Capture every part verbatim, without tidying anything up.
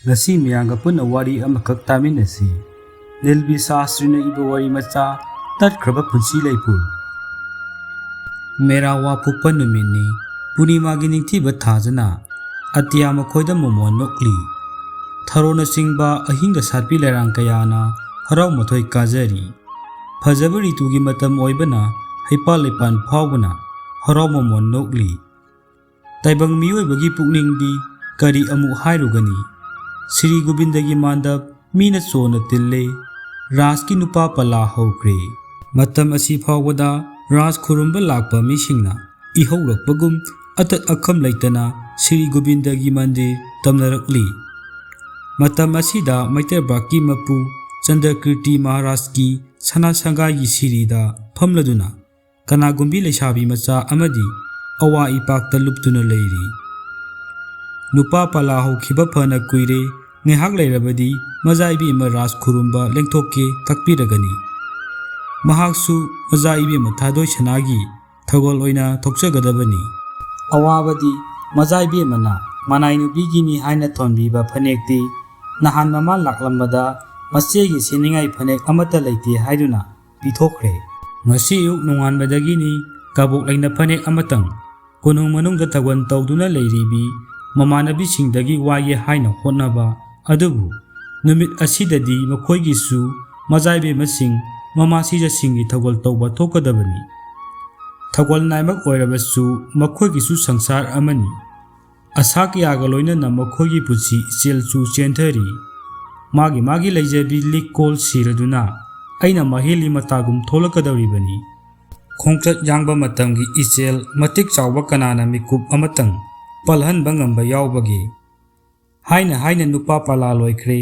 ꯉꯁꯤ ꯃꯌꯥꯝꯒ ꯄꯨꯟꯅ ꯋꯥꯔꯤ ꯑꯃꯈꯛ ꯇꯥꯃꯤꯟꯅꯁꯤ꯫ ꯅꯤꯜꯕꯤ ꯁꯥꯁꯇ꯭ꯔꯤꯅ ꯏꯕ ꯋꯥꯔꯤ ꯃꯆꯥ, ꯇꯠꯈ꯭ꯔꯕ ꯄꯨꯟꯁꯤ ꯂꯩꯄꯨ꯫ ꯃꯦꯔꯥ ꯋꯥ ꯐꯨꯛꯄ ꯅꯨꯃꯤꯠꯅꯤ꯫ ꯄꯨꯔꯅꯤꯃꯥꯒꯤ ꯅꯤꯡꯊꯤꯕ ꯊꯥꯖꯅ ꯑꯇꯤꯌꯥ ꯃꯈꯣꯏꯗ ꯃꯣꯃꯣꯟ ꯅꯣꯛꯂꯤ꯫ ꯊꯔꯣꯅꯆꯤꯡꯕ ꯑꯍꯤꯡꯗ ꯁꯥꯠꯄꯤ ꯂꯩꯔꯥꯡ ꯀꯌꯥꯅ ꯍꯔꯥꯎ ꯃꯊꯣꯏ ꯀꯥꯖꯔꯤ꯫ ꯐꯖꯕ ꯔꯤꯇꯨꯒꯤ ꯃꯇꯝ ꯑꯣꯏꯕꯅ ꯍꯩꯄꯥꯜ ꯂꯩꯄꯥꯟ ꯐꯥꯎꯕꯅ ꯍꯔꯥꯎ ꯃꯣꯃꯣꯟ ꯅꯣꯛꯂꯤ꯫ ꯇꯥꯏꯕꯪ ꯃꯤꯑꯣꯏꯕꯒꯤ ꯄꯨꯛꯅꯤꯡꯗꯤ ꯀꯔꯤ ꯑꯃꯨꯛ ꯍꯥꯏꯔꯨꯒꯅꯤ? ꯁ꯭ꯔꯤ ꯒꯣꯕꯤꯟꯗꯒꯤ ꯃꯥꯟꯗꯞ ꯃꯤꯅ ꯆꯣꯟꯅ ꯇꯤꯜꯂꯦ꯫ ꯔꯥꯁꯀꯤ ꯅꯨꯄꯥ ꯄꯂꯥ ꯍꯧꯈ꯭ꯔꯦ꯫ ꯃꯇꯝ ꯑꯁꯤ ꯐꯥꯎꯕꯗ ꯔꯥꯁ ꯈꯨꯔꯨꯝꯕ ꯂꯥꯛꯄ ꯃꯤꯁꯤꯡꯅ ꯏꯍꯧꯔꯛꯄꯒꯨꯝ ꯑꯇꯠ ꯑꯈꯝ ꯂꯩꯇꯅ ꯁ꯭ꯔꯤ ꯒꯣꯕꯤꯟꯗꯒꯤ ꯃꯟꯗꯤꯔ ꯇꯝꯅꯔꯛꯂꯤ꯫ ꯃꯇꯝ ꯑꯁꯤꯗ ꯃꯩꯇꯩ ꯕ꯭ꯔꯥꯛꯀꯤ ꯃꯄꯨ ꯆꯟꯗ꯭ꯔꯀꯤꯔꯇꯤ ꯃꯍꯥꯔꯥꯖꯀꯤ ꯁꯅꯥ ꯁꯪꯒꯥꯏꯒꯤ ꯁꯤꯔꯤꯗ ꯐꯝꯂꯗꯨꯅ ꯀꯅꯥꯒꯨꯝꯕꯤ ꯂꯩꯁꯥꯕꯤ ꯃꯆꯥ ꯑꯃꯗꯤ ꯑꯋꯥ ꯏꯄꯥꯛꯇ ꯂꯨꯞꯇꯨꯅ ꯂꯩꯔꯤ꯫ ꯅꯨꯄꯥ ꯄꯂꯥ ꯍꯧꯈꯤꯕ ꯐꯅ ꯀꯨꯏꯔꯦ, ꯉꯥꯏꯍꯥꯛ ꯂꯩꯔꯕꯗꯤ ꯃꯖꯥ ꯏꯕꯦꯝꯃ ꯔꯥꯁ ꯈꯨꯔꯨꯝꯕ ꯂꯦꯡꯊꯣꯛꯀꯦ ꯇꯥꯛꯄꯤꯔꯒꯅꯤ꯫ ꯃꯍꯥꯛꯁꯨ ꯃꯖꯥ ꯏꯕꯦꯝꯃ ꯊꯥꯗꯣꯏ ꯁꯅꯥꯒꯤ ꯊꯧꯒꯜ ꯑꯣꯏꯅ ꯊꯣꯛꯆꯒꯗꯕꯅꯤ꯫ ꯑꯋꯥꯕꯗꯤ ꯃꯖꯥ ꯏꯕꯦꯝꯃꯅ ꯃꯅꯥꯏ ꯅꯨꯄꯤꯒꯤꯅꯤ ꯍꯥꯏꯅ ꯊꯣꯟꯕꯤꯕ ꯐꯅꯦꯛꯇꯤ ꯅꯍꯥꯟ ꯃꯃꯥ ꯂꯥꯛꯂꯝꯕꯗ ꯃꯆꯦꯒꯤ ꯁꯦꯠꯅꯤꯡꯉꯥꯏ ꯐꯅꯦꯛ ꯑꯃꯠꯇ ꯂꯩꯇꯦ ꯍꯥꯏꯗꯨꯅ ꯄꯤꯊꯣꯛꯈ꯭ꯔꯦ꯫ ꯉꯁꯤ ꯑꯌꯨꯛ ꯅꯣꯡꯉꯥꯟꯕꯗꯒꯤꯅꯤ ꯀꯕꯣꯛ ꯂꯩꯅ ꯐꯅꯦꯛ ꯑꯃꯇꯪ ꯀꯣꯅꯨꯡ ꯃꯅꯨꯡꯗ ꯊꯧꯒꯜ ꯇꯧꯗꯨꯅ ꯂꯩꯔꯤꯕꯤ ꯃꯃꯥꯟꯅꯕꯤꯁꯤꯡꯗꯒꯤ ꯋꯥꯏꯒꯦ ꯍꯥꯏꯅ ꯍꯣꯠꯅꯕ ꯑꯗꯨꯕꯨ ꯅꯨꯃꯤꯠ ꯑꯁꯤꯗꯗꯤ ꯃꯈꯣꯏꯒꯤꯁꯨ ꯃꯖꯥꯏꯕꯦꯝꯃꯁꯤꯡ ꯃꯃꯥ ꯁꯤꯖꯁꯤꯡꯒꯤ ꯊꯧꯒꯜ ꯇꯧꯕ ꯊꯣꯛꯀꯗꯕꯅꯤ꯫ ꯊꯧꯒꯜ ꯅꯥꯏꯃꯛ ꯑꯣꯏꯔꯕꯁꯨ ꯃꯈꯣꯏꯒꯤꯁꯨ ꯁꯪꯁꯥꯔ ꯑꯃꯅꯤ꯫ ꯑꯁꯥ ꯀꯌꯥꯒ ꯂꯣꯏꯅꯅ ꯃꯈꯣꯏꯒꯤ ꯄꯨꯟꯁꯤ ꯏꯆꯦꯜꯁꯨ ꯆꯦꯟꯊꯔꯤ꯫ ꯃꯥꯒꯤ ꯃꯥꯒꯤ ꯂꯩꯖꯕꯤ ꯂꯤꯛ ꯀꯣꯜ ꯁꯤꯔꯗꯨꯅ ꯑꯩꯅ ꯃꯍꯦꯜꯂꯤ ꯃꯇꯥꯒꯨꯝ ꯊꯣꯛꯂꯛꯀꯗꯧꯔꯤꯕꯅꯤ꯫ ꯈꯣꯡꯆꯠ ꯌꯥꯡꯕ ꯃꯇꯝꯒꯤ ꯏꯆꯦꯜ ꯃꯇꯤꯛ ꯆꯥꯎꯕ ꯀꯅꯥꯅ ꯃꯤꯀꯨꯞ ꯑꯃꯇꯪ ꯄꯜꯍꯟꯕ ꯉꯝꯕ ꯌꯥꯎꯕꯒꯦ? ꯍꯥꯏꯅ ꯍꯥꯏꯅ ꯅꯨꯄꯥ ꯄꯂꯥ ꯂꯣꯏꯈ꯭ꯔꯦ꯫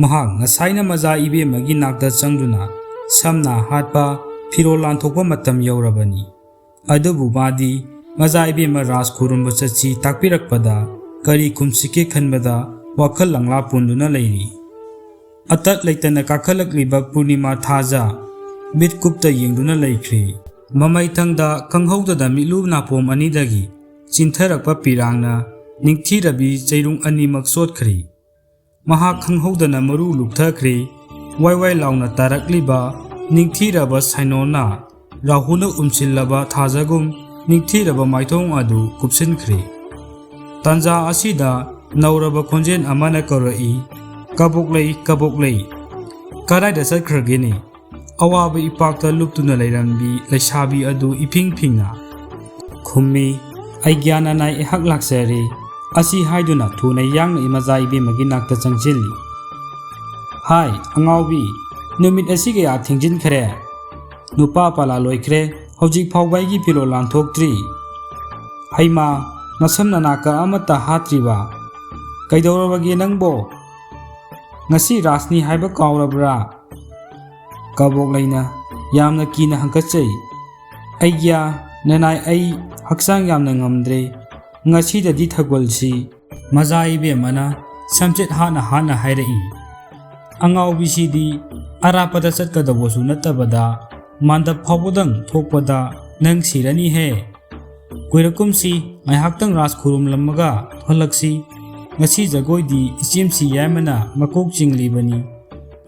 ꯃꯍꯥꯛ ꯉꯁꯥꯏꯅ ꯃꯖꯥ ꯏꯕꯦꯝꯃꯒꯤ ꯅꯥꯛꯇ ꯆꯪꯗꯨꯅ ꯁꯝꯅꯥ ꯍꯥꯠꯄ, ꯐꯤꯔꯣꯜ ꯂꯥꯟꯊꯣꯛꯄ ꯃꯇꯝ ꯌꯧꯔꯕꯅꯤ꯫ ꯑꯗꯨꯕꯨ ꯃꯥꯗꯤ ꯃꯖꯥ ꯏꯕꯦꯝꯃ ꯔꯥꯁ ꯈꯨꯔꯨꯝꯕ ꯆꯠꯁꯤ ꯇꯥꯛꯄꯤꯔꯛꯄꯗ ꯀꯔꯤ ꯈꯨꯝꯁꯤꯒꯦ ꯈꯟꯕꯗ ꯋꯥꯈꯜ ꯂꯥꯡꯂꯥ ꯄꯨꯟꯗꯨꯅ ꯂꯩꯔꯤ꯫ ꯑꯇꯠ ꯂꯩꯇꯅ ꯀꯥꯈꯠꯂꯛꯂꯤꯕ ꯄꯨꯔꯅꯤꯃꯥ ꯊꯥꯖ ꯃꯤꯠꯀꯨꯞꯇ ꯌꯦꯡꯗꯨꯅ ꯂꯩꯈ꯭ꯔꯦ꯫ ꯃꯃꯩꯊꯪꯗ ꯈꯪꯍꯧꯗꯅ ꯃꯤꯠꯂꯨ ꯅꯥꯄꯣꯝ ꯑꯅꯤꯗꯒꯤ ꯆꯤꯟꯊꯔꯛꯄ ꯄꯤꯔꯥꯡꯅ ꯅꯤꯡꯊꯤꯔꯕꯤ ꯆꯩꯔꯨꯡ ꯑꯅꯤꯃꯛ ꯆꯣꯠꯈ꯭ꯔꯦ꯫ ꯃꯍꯥꯛ ꯈꯪꯍꯧꯗꯅ ꯃꯔꯨ ꯂꯨꯞꯊꯈ꯭ꯔꯦ꯫ ꯋꯥꯏ ꯋꯥꯏ ꯂꯥꯎꯅ ꯇꯥꯔꯛꯂꯤꯕ ꯅꯤꯡꯊꯤꯔꯕ ꯁꯥꯏꯅꯣꯟꯅ ꯔꯥꯍꯨꯅ ꯎꯝꯁꯤꯜꯂꯕ ꯊꯥꯖꯒꯨꯝ ꯅꯤꯡꯊꯤꯔꯕ ꯃꯥꯏꯊꯣꯡ ꯑꯗꯨ ꯀꯨꯞꯁꯤꯟꯈ꯭ꯔꯦ꯫ ꯇꯥꯟꯖꯥ ꯑꯁꯤꯗ ꯅꯧꯔꯕ ꯈꯣꯟꯖꯦꯜ ꯑꯃꯅ ꯀꯧꯔꯛꯏ, "ꯀꯕꯣꯛꯂꯩ, ꯀꯕꯣꯛꯂꯩ, ꯀꯗꯥꯏꯗ ꯆꯠꯈ꯭ꯔꯒꯦꯅꯦ?" ꯑꯋꯥꯕ ꯏꯄꯥꯛꯇ ꯂꯨꯞꯇꯨꯅ ꯂꯩꯔꯝꯕꯤ ꯂꯩꯁꯥꯕꯤ ꯑꯗꯨ ꯏꯐꯤꯡ ꯐꯤꯡꯅ ꯈꯨꯝꯃꯤ, "ꯑꯩ ꯒ꯭ꯌꯥꯟ ꯑꯅꯥꯏ ꯑꯩꯍꯥꯛ ꯂꯥꯛꯆꯔꯦ"꯫ ꯑꯁꯤ ꯍꯥꯏꯗꯨꯅ ꯊꯨꯅ ꯌꯥꯡꯅ ꯏꯃꯥꯖꯥ ꯏꯕꯦꯝꯃꯒꯤ ꯅꯥꯛꯇ ꯆꯪꯁꯤꯜꯂꯤ꯫ "ꯍꯥꯏ, ꯑꯉꯥꯎꯕꯤ, ꯅꯨꯃꯤꯠ ꯑꯁꯤ ꯀꯌꯥ ꯊꯦꯡꯖꯤꯟꯈ꯭ꯔꯦ? ꯅꯨꯄꯥ ꯄꯂꯥ ꯂꯣꯏꯈ꯭ꯔꯦ, ꯍꯧꯖꯤꯛ ꯐꯥꯎꯕ ꯑꯩꯒꯤ ꯐꯤꯔꯣꯜ ꯂꯥꯟꯊꯣꯛꯇ꯭ꯔꯤ꯫ ꯍꯩꯃꯥ, ꯅꯁꯝ ꯅꯅꯥ ꯀꯛ ꯑꯃꯠꯇ ꯍꯥꯠꯇ꯭ꯔꯤꯕ? ꯀꯩꯗꯧꯔꯕꯒꯦ ꯅꯪꯕꯣ? ꯉꯁꯤ ꯔꯥꯁꯅꯤ ꯍꯥꯏꯕ ꯀꯥꯎꯔꯕ꯭ꯔꯥ?" ꯀꯕꯣꯛꯂꯩꯅ ꯌꯥꯝꯅ ꯀꯤꯅ ꯍꯪꯀꯠꯆꯩ꯫ "ꯑꯩꯒ꯭ꯌꯥ, ꯅꯅꯥꯏ, ꯑꯩ ꯍꯛꯆꯥꯡ ꯌꯥꯝꯅ ꯉꯝꯗ꯭ꯔꯦ꯫ ꯉꯁꯤꯗꯗꯤ ꯊꯧꯒꯜꯁꯤ"꯫ ꯃꯖꯥ ꯏꯕꯦꯝꯃꯅ ꯁꯝꯆꯦꯠ ꯍꯥꯠꯅ ꯍꯥꯠꯅ ꯍꯥꯏꯔꯛꯏ꯫ "ꯑꯉꯥꯎꯕꯤꯁꯤꯗꯤ ꯑꯔꯥꯞꯄꯗ ꯆꯠꯀꯗꯧꯕꯁꯨ ꯅꯠꯇꯕꯗ ꯃꯥꯟꯗꯞ ꯐꯥꯎꯕꯗꯪ ꯊꯣꯛꯄꯗ ꯅꯪ ꯁꯤꯔꯅꯤꯍꯦ꯫ ꯀꯨꯏꯔꯛꯀꯨꯝꯁꯤ, ꯉꯥꯏꯍꯥꯛꯇꯪ ꯔꯥꯁ ꯈꯨꯔꯨꯝꯂꯝꯃꯒ ꯊꯣꯛꯂꯛꯁꯤ꯫ ꯉꯁꯤ ꯖꯒꯣꯏꯗꯤ ꯏꯆꯦꯝꯁꯤ ꯌꯥꯏꯃꯅ ꯃꯀꯣꯛ ꯆꯤꯡꯂꯤꯕꯅꯤ꯫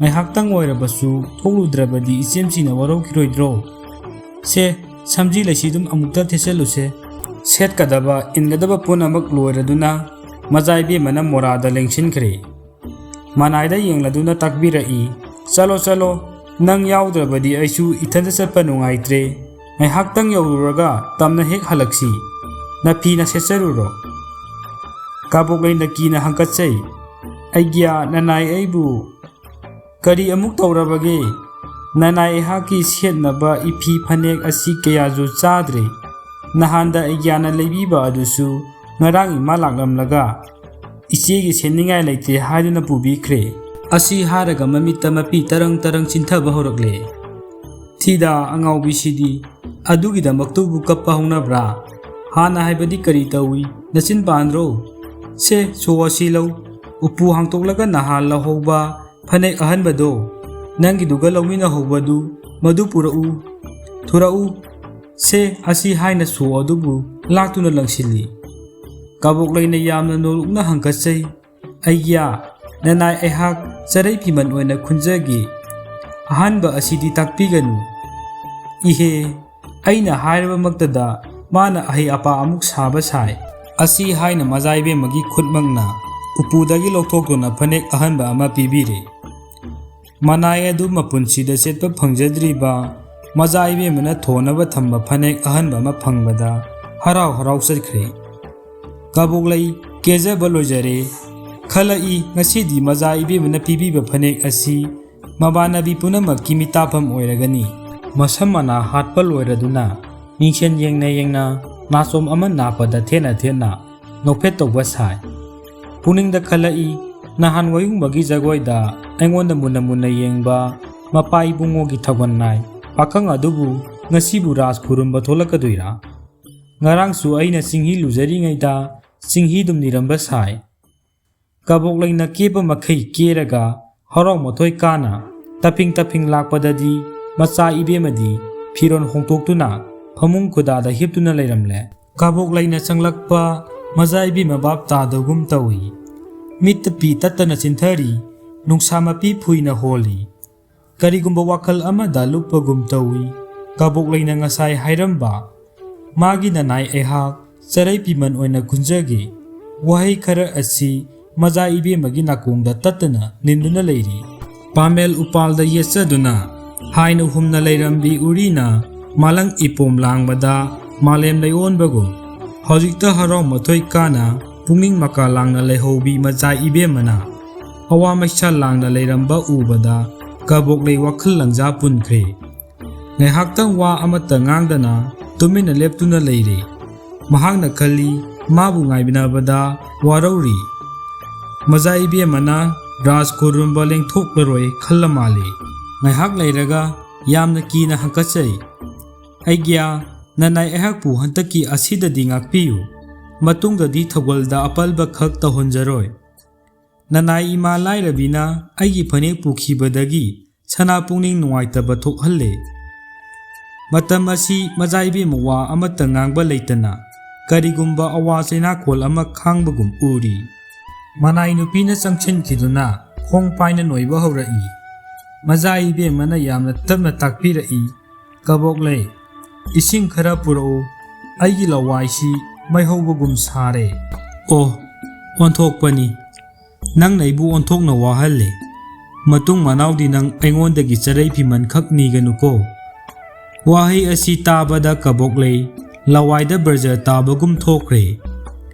ꯉꯥꯏꯍꯥꯛꯇꯪ ꯑꯣꯏꯔꯕꯁꯨ ꯊꯣꯛꯂꯨꯗ꯭ꯔꯕꯗꯤ ꯏꯆꯦꯝꯁꯤꯅ ꯋꯥꯔꯧꯈꯤꯔꯣꯏꯗ꯭ꯔꯣ? ꯁꯦ, ꯁꯝꯖꯤ ꯂꯩꯁꯤꯗꯨꯝ ꯑꯃꯨꯛꯇ ꯊꯦꯠꯆꯜꯂꯨꯁꯦ"꯫ ꯁꯦꯠꯀꯗꯕ, ꯏꯟꯒꯗꯕ ꯄꯨꯝꯅꯃꯛ ꯂꯣꯏꯔꯗꯨꯅ ꯃꯖꯥ ꯏꯕꯦꯝꯃꯅ ꯃꯣꯔꯥꯗ ꯂꯦꯡꯁꯤꯟꯈ꯭ꯔꯦ꯫ ꯃꯅꯥꯏꯗ ꯌꯦꯡꯂꯗꯨꯅ ꯇꯥꯛꯄꯤꯔꯛꯏ, "ꯆꯠꯂꯣ, ꯆꯠꯂꯣ, ꯅꯪ ꯌꯥꯎꯗ꯭ꯔꯕꯗꯤ ꯑꯩꯁꯨ ꯏꯊꯟꯇ ꯆꯠꯄ ꯅꯨꯡꯉꯥꯏꯇ꯭ꯔꯦ꯫ ꯉꯥꯏꯍꯥꯛꯇꯪ ꯌꯧꯔꯨꯔꯒ ꯇꯝꯅ ꯍꯦꯛ ꯍꯜꯂꯛꯁꯤ꯫ ꯅꯐꯤꯅ ꯁꯦꯠꯆꯔꯨꯔꯣ"꯫ ꯀꯥꯕꯣꯛꯂꯩꯅ ꯀꯤꯅ ꯍꯪꯀꯠꯆꯩ, "ꯑꯩꯒ꯭ꯌꯥ, ꯅꯅꯥꯏ ꯑꯩꯕꯨ ꯀꯔꯤ ꯑꯃꯨꯛ ꯇꯧꯔꯕꯒꯦ? ꯅꯅꯥꯏ ꯑꯩꯍꯥꯛꯀꯤ ꯁꯦꯠꯅꯕ ꯏꯐꯤ ꯐꯅꯦꯛ ꯑꯁꯤ ꯀꯌꯥꯁꯨ ꯆꯥꯗ꯭ꯔꯦ꯫ ꯅꯍꯥꯟꯗ ꯑꯩꯒ꯭ꯌꯥꯅ ꯂꯩꯕꯤꯕ ꯑꯗꯨꯁꯨ ꯉꯔꯥꯡ ꯏꯃꯥ ꯂꯥꯛꯂꯝꯂꯒ ꯏꯆꯦꯒꯤ ꯁꯦꯠꯅꯤꯡꯉꯥꯏ ꯂꯩꯇꯦ ꯍꯥꯏꯗꯨꯅ ꯄꯨꯕꯤꯈ꯭ꯔꯦ"꯫ ꯑꯁꯤ ꯍꯥꯏꯔꯒ ꯃꯃꯤꯠꯇ ꯃꯄꯤ ꯇꯔꯪ ꯇꯔꯪ ꯆꯤꯟꯊꯕ ꯍꯧꯔꯛꯂꯦ꯫ "ꯊꯤꯗ ꯑꯉꯥꯎꯕꯤꯁꯤꯗꯤ, ꯑꯗꯨꯒꯤꯗꯃꯛꯇꯨꯕꯨ ꯀꯞꯄ ꯍꯧꯅꯕ꯭ꯔꯥ? ꯍꯥꯟꯅ ꯍꯥꯏꯕꯗꯤ ꯀꯔꯤ ꯇꯧꯏ? ꯅꯆꯤꯟ ꯄꯥꯟꯗ꯭ꯔꯣ? ꯁꯦ, ꯁꯣ ꯑꯁꯤ ꯂꯧ꯫ ꯎꯄꯨ ꯍꯥꯡꯇꯣꯛꯂꯒ ꯅꯍꯥꯟ ꯂꯧꯍꯧꯕ ꯐꯅꯦꯛ ꯑꯍꯟꯕꯗꯣ, ꯅꯪꯒꯤꯗꯨꯒ ꯂꯧꯃꯤꯟꯅꯍꯧꯕꯗꯨ, ꯃꯗꯨ ꯄꯨꯔꯛꯎ꯫ ꯊꯨꯔꯛꯎ"꯫ ꯁꯦ, ꯑꯁꯤ ꯍꯥꯏꯅ ꯁꯣ ꯑꯗꯨꯕꯨ ꯂꯥꯛꯇꯨꯅ ꯂꯪꯁꯤꯜꯂꯤ꯫ ꯀꯥꯕꯣꯛꯂꯩꯅ ꯌꯥꯝꯅ ꯅꯣꯂꯨꯛꯅ ꯍꯪꯀꯠꯆꯩ, "ꯑꯩꯒ꯭ꯌꯥ, "ꯅꯅꯥꯏ ꯑꯩꯍꯥꯛ ꯆꯔꯩ ꯐꯤꯃꯟ ꯑꯣꯏꯅ ꯈꯨꯟꯖꯒꯦ꯫ ꯑꯍꯥꯟꯕ ꯑꯁꯤꯗꯤ ꯇꯥꯛꯄꯤꯒꯅꯨ꯫ ꯏꯍꯦ, ꯑꯩꯅ ꯍꯥꯏꯔꯕꯃꯛꯇꯗ ꯃꯥꯅ ꯑꯍꯩ ꯑꯄꯥ ꯑꯃꯨꯛ ꯁꯥꯕ ꯁꯥꯏ"꯫ ꯑꯁꯤ ꯍꯥꯏꯅ ꯃꯖꯥ ꯏꯕꯦꯝꯃꯒꯤ ꯈꯨꯠꯃꯛꯅ ꯎꯄꯨꯗꯒꯤ ꯂꯧꯊꯣꯛꯇꯨꯅ ꯐꯅꯦꯛ ꯑꯍꯟꯕ ꯑꯃ ꯄꯤꯕꯤꯔꯦ꯫ ꯃꯅꯥꯏ ꯑꯗꯨ ꯃꯄꯨꯟꯁꯤꯗ ꯁꯦꯠꯄ ꯐꯪꯖꯗ꯭ꯔꯤꯕ ꯃꯖꯥ ꯏꯕꯦꯝꯃꯅ ꯊꯣꯟꯅꯕ ꯊꯝꯕ ꯐꯅꯦꯛ ꯑꯍꯟꯕ ꯑꯃ ꯐꯪꯕꯗ ꯍꯔꯥꯎ ꯍꯔꯥꯎ ꯆꯠꯈ꯭ꯔꯦ꯫ ꯀꯕꯣꯛꯂꯩ ꯀꯦꯖꯕ ꯂꯣꯏꯖꯔꯦ꯫ ꯈꯜꯂꯛꯏ, ꯉꯁꯤꯗꯤ ꯃꯖꯥ ꯏꯕꯦꯝꯃꯅ ꯄꯤꯕꯤꯕ ꯐꯅꯦꯛ ꯑꯁꯤ ꯃꯃꯥꯟꯅꯕꯤ ꯄꯨꯝꯅꯃꯛꯀꯤ ꯃꯤꯇꯥꯐꯝ ꯑꯣꯏꯔꯒꯅꯤ꯫ ꯃꯁꯝ ꯃꯅꯥ ꯍꯥꯠꯄ ꯂꯣꯏꯔꯗꯨꯅ ꯃꯤꯡꯁꯦꯟ ꯌꯦꯡꯅ ꯌꯦꯡꯅ ꯅꯥꯆꯣꯝ ꯑꯃ ꯅꯥꯞꯄꯗ ꯊꯦꯠꯅ ꯊꯦꯠꯅ ꯅꯣꯛꯐꯦꯠ ꯇꯧꯕ ꯁꯥꯏ꯫ ꯄꯨꯛꯅꯤꯡꯗ ꯈꯜꯂꯛꯏ, ꯅꯍꯥꯟ ꯋꯥꯌꯨꯡꯕꯒꯤ ꯖꯒꯣꯏꯗ ꯑꯩꯉꯣꯟꯗ ꯃꯨꯟꯅ ꯃꯨꯟꯅ ꯌꯦꯡꯕ ꯃꯄꯥ ꯏꯕꯨꯡꯉꯣꯒꯤ ꯊꯧꯒꯜ ꯅꯥꯏ ꯄꯥꯈꯪ ꯑꯗꯨꯕꯨ ꯉꯁꯤꯕꯨ ꯔꯥꯁ ꯈꯨꯔꯨꯝꯕ ꯊꯣꯛꯂꯛꯀꯗꯣꯏꯔꯥ? ꯉꯔꯥꯡꯁꯨ ꯑꯩꯅ ꯆꯤꯡꯍꯤ ꯂꯨꯖꯔꯤꯉꯩꯗ ꯆꯤꯡꯍꯤꯗꯨꯝ ꯅꯤꯔꯝꯕ ꯁꯥꯏ꯫ ꯀꯕꯣꯛꯂꯩꯅ ꯀꯦꯕ ꯃꯈꯩ ꯀꯦꯔꯒ ꯍꯔꯥꯎ ꯃꯊꯣꯏ ꯀꯥꯅ ꯇꯞꯐꯤꯡ ꯇꯞꯐꯤꯡ ꯂꯥꯛꯄꯗꯗꯤ ꯃꯆꯥ ꯏꯕꯦꯝꯃꯗꯤ ꯐꯤꯔꯣꯜ ꯍꯣꯡꯗꯣꯛꯇꯨꯅ ꯐꯃꯨꯡ ꯈꯨꯗꯥꯗ ꯍꯤꯞꯇꯨꯅ ꯂꯩꯔꯝꯂꯦ꯫ ꯀꯕꯣꯛꯂꯩꯅ ꯆꯪꯂꯛꯄ ꯃꯆꯥ ꯏꯕꯦꯝꯃ ꯚꯥꯞ ꯇꯥꯗꯒꯨꯝ ꯇꯧꯏ꯫ ꯃꯤꯠꯇ ꯄꯤ ꯇꯠꯇꯅ ꯆꯤꯟꯊꯔꯤ꯫ ꯅꯨꯡꯁꯥ ꯃꯄꯤ ꯐꯨꯏꯅ ꯍꯣꯜꯂꯤ꯫ ꯀꯔꯤꯒꯨꯝꯕ ꯋꯥꯈꯜ ꯑꯃꯗ ꯂꯨꯞꯄꯒꯨꯝ ꯇꯧꯏ꯫ ꯀꯕꯣꯛꯂꯩꯅ ꯉꯁꯥꯏ ꯍꯥꯏꯔꯝꯕ, "ꯃꯥꯒꯤ ꯅꯅꯥꯏ ꯑꯩꯍꯥꯛ ꯆꯔꯩ ꯄꯤꯃꯟ ꯑꯣꯏꯅ ꯈꯨꯟꯖꯒꯦ" ꯋꯥꯍꯩ ꯈꯔ ꯑꯁꯤ ꯃꯆꯥ ꯏꯕꯦꯝꯃꯒꯤ ꯅꯥꯀꯣꯡꯗ ꯇꯠꯇꯅ ꯅꯤꯟꯗꯨꯅ ꯂꯩꯔꯤ꯫ ꯄꯥꯃꯦꯜ ꯎꯄꯥꯜꯗ ꯌꯦꯠꯆꯗꯨꯅ ꯍꯥꯏꯅ ꯍꯨꯝꯅ ꯂꯩꯔꯝꯕꯤ ꯎꯔꯤꯅ ꯃꯥꯂꯪ ꯏꯄꯣꯝ ꯂꯥꯡꯕꯗ ꯃꯥꯂꯦꯝ ꯂꯩꯑꯣꯟꯕꯒꯨꯝ, ꯍꯧꯖꯤꯛꯇ ꯍꯔꯥꯎ ꯃꯊꯣꯏ ꯀꯥꯅ ꯄꯨꯛꯅꯤꯡ ꯃꯀꯥ ꯂꯥꯡꯅ ꯂꯩꯍꯧꯕꯤ ꯃꯆꯥ ꯏꯕꯦꯝꯃꯅ ꯑꯋꯥ ꯃꯩꯁꯥ ꯂꯥꯡꯅ ꯂꯩꯔꯝꯕ ꯎꯕꯗ ꯀꯕꯣꯛꯂꯩ ꯋꯥꯈꯜ ꯂꯪꯖꯥ ꯄꯨꯟꯈ꯭ꯔꯦ꯫ ꯉꯥꯏꯍꯥꯛꯇꯪ ꯋꯥ ꯑꯃꯠꯇ ꯉꯥꯡꯗꯅ ꯇꯨꯃꯤꯟꯅ ꯂꯦꯞꯇꯨꯅ ꯂꯩꯔꯦ꯫ ꯃꯍꯥꯛꯅ ꯈꯜꯂꯤ, ꯃꯥꯕꯨ ꯉꯥꯏꯕꯤꯅꯕꯗ ꯋꯥꯔꯧꯔꯤ꯫ ꯃꯆꯥ ꯏꯕꯦꯝꯃꯅ ꯔꯥꯖ ꯈꯨꯔꯨꯝꯕ ꯂꯦꯡꯊꯣꯛꯂꯔꯣꯏ ꯈꯜꯂ ꯃꯥꯜꯂꯤ꯫ ꯉꯥꯏꯍꯥꯛ ꯂꯩꯔꯒ ꯌꯥꯝꯅ ꯀꯤꯅ ꯍꯪꯀꯠꯆꯩ, "ꯑꯩꯒ꯭ꯌꯥ, ꯅꯅꯥꯏ ꯑꯩꯍꯥꯛꯄꯨ ꯍꯟꯗꯛꯀꯤ ꯑꯁꯤꯗꯗꯤ ꯉꯥꯛꯄꯤꯌꯨ꯫ ꯃꯇꯨꯡꯗꯗꯤ ꯊꯧꯒꯜꯗ ꯑꯄꯜꯕ ꯈꯛ ꯇꯧꯍꯟꯖꯔꯣꯏ꯫ ꯅꯅꯥꯏ ꯏꯃꯥ ꯂꯥꯏꯔꯕꯤꯅ ꯑꯩꯒꯤ ꯐꯅꯦꯛ ꯄꯨꯈꯤꯕꯗꯒꯤ ꯁꯅꯥ ꯄꯨꯛꯅꯤꯡ ꯅꯨꯡꯉꯥꯏꯇꯕ ꯊꯣꯛꯍꯜꯂꯦ"꯫ ꯃꯇꯝ ꯑꯁꯤ ꯃꯆꯥ ꯏꯕꯦꯝꯃ ꯋꯥ ꯑꯃꯠꯇ ꯉꯥꯡꯕ ꯂꯩꯇꯅ ꯀꯔꯤꯒꯨꯝꯕ ꯑꯋꯥ ꯆꯩꯅꯥꯈꯣꯜ ꯑꯃ ꯈꯥꯡꯕꯒꯨꯝ ꯎꯔꯤ꯫ ꯃꯅꯥꯏ ꯅꯨꯄꯤꯅ ꯆꯪꯁꯤꯟꯈꯤꯗꯨꯅ ꯈꯣꯡ ꯄꯥꯏꯅ ꯅꯣꯏꯕ ꯍꯧꯔꯛꯏ꯫ ꯃꯖꯥ ꯏꯕꯦꯝꯃꯅ ꯌꯥꯝꯅ ꯇꯞꯅ ꯇꯥꯛꯄꯤꯔꯛꯏ, "ꯀꯕꯣꯛꯂꯩ, ꯏꯁꯤꯡ ꯈꯔ ꯄꯨꯔꯛꯎ, ꯑꯩꯒꯤ ꯂꯋꯥꯏꯁꯤ ꯃꯩ ꯍꯧꯕꯒꯨꯝ ꯁꯥꯔꯦ"꯫ "ꯑꯣ, ꯑꯣꯟꯊꯣꯛꯄꯅꯤ꯫ ꯅꯪꯅ ꯑꯩꯕꯨ ꯑꯣꯟꯊꯣꯛꯅ ꯋꯥꯍꯜꯂꯦ꯫ ꯃꯇꯨꯡ ꯃꯅꯥꯎꯗꯤ ꯅꯪ ꯑꯩꯉꯣꯟꯗꯒꯤ ꯆꯔꯩ ꯐꯤꯃꯟ ꯈꯛ ꯅꯤꯒꯅꯨꯀꯣ"꯫ ꯋꯥꯍꯩ ꯑꯁꯤ ꯇꯥꯕꯗ ꯀꯕꯣꯛꯂꯩ ꯂꯋꯥꯏꯗ ꯕ꯭ꯔꯖ ꯇꯥꯕꯒꯨꯝ ꯊꯣꯛꯈ꯭ꯔꯦ꯫